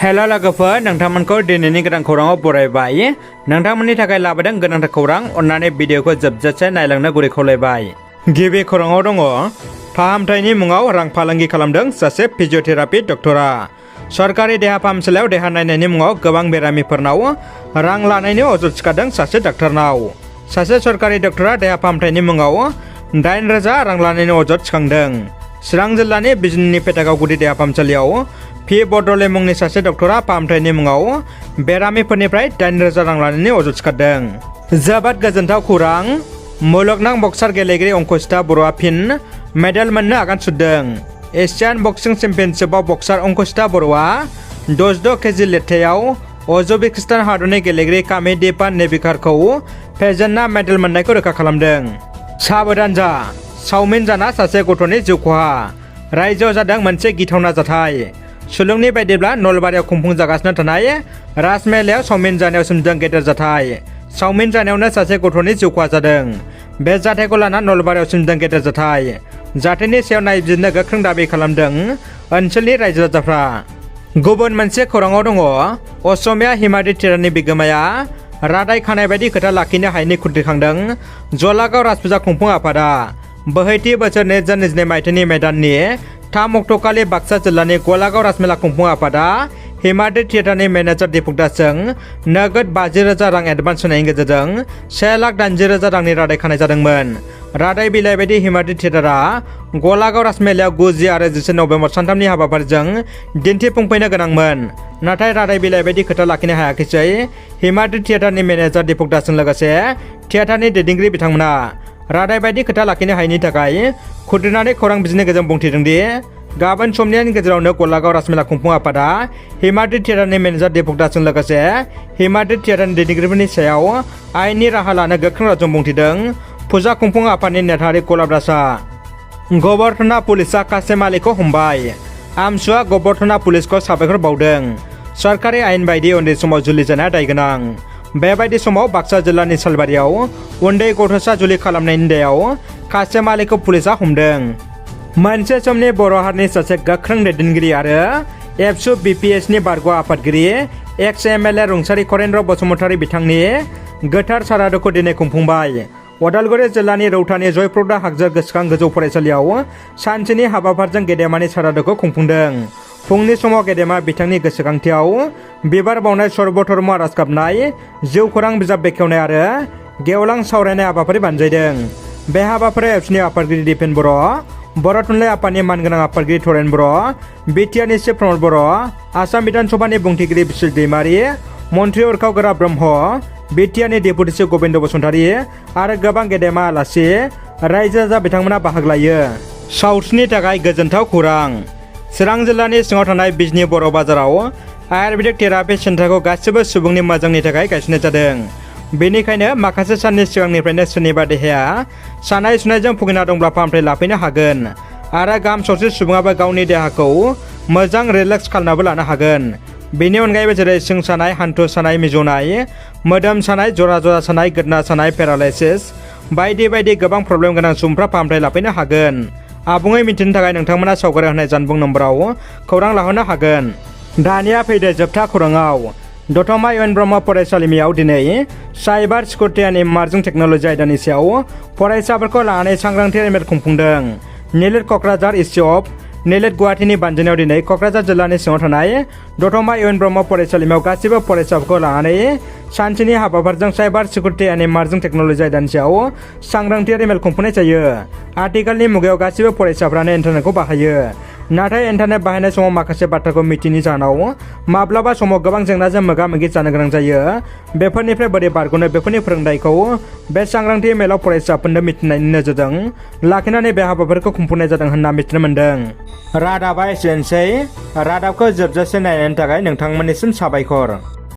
Hello लोगोफोर नोंथांमोनखौ दिनैनि गोदान खौराङाव बरायबाय। नोंथांमोननि थाखाय लाबोदों गोनांथार खौरां, अन्नानै भिडिअखौ जोबजासे नायलांनो गुरै खावलायबाय। गिबि खौराङाव दङ, फाहामथायनि मुङाव रां फालांगि खालामदों सासे फिजिअथेरापि डक्टरा। सरकारि देहा फाहामसालियाव देहा नायनायनि मुङाव गोबां बेरामिफोरनाव रां लानायनि अजद सिखारदों सासे डाक्टारनाव। सासे सरकारि डक्टरा देहा फाहामथायनि मुङाव 8,000 रां लानायनि अजद सिखांदों। चिरां जिल्लानि बिजनीनि पेटागाव गुदि देहा फाहामसालियाव पि बरदले मुंनि सासे डक्टरा फाहामथायनि मुङाव बेरामिफोरनिफ्राय 8,000 रां लानायनि अजद सिखारदों। जोबोद गोजोनथाव खौरां, मुलुगनां बक्सार गेलेगिरि अंकुसिता बर'आ फिन मेडेल मोननो आगान सुरदों। एशियान बक्सिं चेम्पियनशिपआव बक्सार अंकुसिता बर'आ 66 केजि लिरथायाव उज्बेकिस्तान हादरनि गेलेगिरि कामिदेपा नेबिकारखौ फेजेनना मेडेल मोननायखौ रोखा खालामदों। साबधान जा, चावमिन जाना सासे गथ'नि जिउ खहा। रायजोआव जादों मोनसे गिथावना जाथाय। सुलुंनि बायदिब्ला नलबारियाव खुंफुंजागासिनो थानाय राजमेलायाव चावमिन जानायाव सोमजिदों गेदेर जाथाय। चावमिन जानायावनो सासे गथ'नि जिउ खहा जादों। बे जाथायखौ लाना नलबारियाव सोमजिदों गेदेर जाथाय। जाथायनि सायाव नायबिजिरनो गोख्रों दाबि खालामदों ओनसोलनि रायजो राजाफ्रा। गुबुन मोनसे खौराङाव दङ, असमिया हिमाद्रि थियेटारनि बिगोमाया रादाय खानाय बायदि खोथा लाखिनो हायैनि खुद्रिखांदों जलागाव राजफुजा खुंफुं आफादा। बोहैथि बोसोर 2022 मायथाइनि मेदाननि 3 अक्ट'खालि बाक्सा जिल्लानि गलागाव राजमेला खुंफुं आफादा हिमाद्रि थियेटारनि मेनेजार दिपक दासजों नोगोद 50,000 रां एडभान्स होनायनि गेजेरजों 1,80,000 रांनि रादाय खानाय जादोंमोन। रादाय बिलाइ बायदि हिमाद्रि थियेटारआ गलागाव राजमेलायाव 9 आरो 11 नभेम्बर सानथामनि हाबाफारिजों दिन्थिफुंफैनो गोनांमोन। नाथाय रादाय बिलाइ बायदि खोथा लाखिनो हायाखिसै हिमाद्रि थियेटारनि मेनेजार दिपक दासजों लोगोसे थियेटारनि दैदेनगिरि बिथांमोना। रादाय बायदि खोथा लाखिनो हायैनि थाखाय खुद्रिनानै खौरां बिजोंनि गेजेरजों बुंथिदों दि गाबोन समनियानि गेजेरावनो गलागाव राजमेला खुंफुं आफादा हिमाद्रि थियेटारनि मेनेजार दिपक दासजों लोगोसे हिमाद्रि थियेटारनि दैदेनगिरिफोरनि सायाव आयेननि राहा लानो गोख्रों रावजों बुंथिदों फुजा खुंफुं आफादनि नेहाथारि गलाब दासआ। गबर्थना पुलिसआ कासेम आलीखौ हमबाय। आमसुआ गबर्थना पुलिसखौ साबायखर बावदों। सरकारि आयेन बायदि उन्दै समाव जुलि जानाया दायगोनां। बेबायदि समाव बाक्सा जिल्लानि सालबारियाव उन्दै गथ'सा जुलि खालामनायनि दायाव कासेम आलीखौ पुलिसआ हमदों। मोनसे समनि बर' हारिनि सासे गोख्रों दैदेनगिरि आरो एबसु बिपिएसनि बारग' आफादगिरि एक्स एमएलए रुंसारि करेन्द्र बसुमतारी बिथांनि गोथार सारादुखौ दिनै खुंफुंबाय। उदालगुरि जिल्लानि रौतानि जयप्रदा हागजार गोसोखां गोजौ फरायसालियाव सानसेनि हाबाफारिजों गेदेमानि सारादुखौ खुंफुंदों। फुंनि समाव गेदेमा बिथांनि गोसोखांथियाव बिबार बावनाय सर्बधर्म आरज गाबनाय, जिउ खौरां बिजाब बेखेवनाय आरो गेवलां सावरायनाय हाबाफारि बानजायदों। बे हाबाफारियाव एबसुनि आफादगिरि दिपेन बर', बर' थुनलाइ आफादनि मानगोनां आफादगिरि थरेन बर', बिटिआरनि चिफ प्रमद बर', आसाम बिधान सभानि बुंथिगिरि बिस्वजित दैमारि, मन्त्रि उरखाव गोरा ब्रह्म, बिटिआरनि डेपुटि चिफ गबिन्द बसुमतारी आरो गोबां गेदेमा आलासि रायजो राजा बिथांमोना बाहागो लायो। सावस्रिनि थाखाय गोजोनथाव खौरां। चिरां जिल्लानि सिङाव थानाय बिजनी बर' बाजाराव आयुर्वेदिक थेरापि सेन्टारखौ गासिबो सुबुंनि मोजांनि थाखाय गायसननाय जादों। बेनिखायनो माखासे साननि सिगांनिफ्रायनो सोरनिबा देहाया सानाय सुनायजों भुगिना दंब्ला फाहामथाय लाफैनो हागोन आरो गाहाम सावस्रि सुबुङाबो गावनि देहाखौ मोजां रिलेक्स खालामनाबो लानो हागोन। बेनि अनगायैबो जेरै सिं सानाय, हान्थु सानाय, मिजौनाय, मोदोम सानाय, जरा सानाय, गोदना सानाय, पेरालाइसिस बायदि बायदि गोबां प्रब्लेम गोनां सुबुंफ्रा फाहामथाय लाफैनो हागोन। आबुङै मिथिनो थाखाय नोंथांमोना सावगारि होनाय जानबुं नम्बराव खौरां लाहरनो हागोन। दानिया फैदो जोबथा खौराङाव। दतमा इउएन ब्रह्म फरायसालिमायाव दिनै साइबार सिकिउरिटि एन्ड इमार्जिं टेक्न'लजि आयदानि सायाव फरायसाफोरखौ लानानै सांग्रांथि मेल खुंफुंदों। निलेट क'क्राझार इन्स्टिट्युट अफ निलेट गुवाहाटीनि बानजायनायाव दिनै क'क्राझार जिल्लानि सिङाव थानाय दतमा इउएन ब्रह्म फरायसालिमायाव गासिबो फरायसाफोरखौ लानानै सानसेनि हाबाफारिजों साइबार सिकिउरिटि एन्ड इमार्जिं टेक्न'लजि आयदानि सायाव सांग्रांथियारि मेल खुंफुंनाय जायो। आथिखालनि मुगायाव गासिबो फरायसाफ्रानो इन्टारनेटखौ बाहायो। नाथाय इन्टारनेट बाहायनाय समाव माखासे बाथ्राखौ मिथियैनि जाहोनाव माब्लाबा समाव गोबां जेंनाजों मोगा मोगि जानो गोनां जायो। बेफोरनिफ्राय बोरै बारग'नो बेफोरनि फोरोंथायखौ बे सांग्रांथि मेलाव फरायसाफोरनो मिथिनायनि नोजोरजों लाखिनानै बे हाबाफारिखौ खुंफुंनाय जादों होनना मिथिनो मोन्दों। रादाबा एसेनोसै। रादाबखौ जोबजासे नायनायनि थाखाय नोंथांमोननिसिम साबायखर।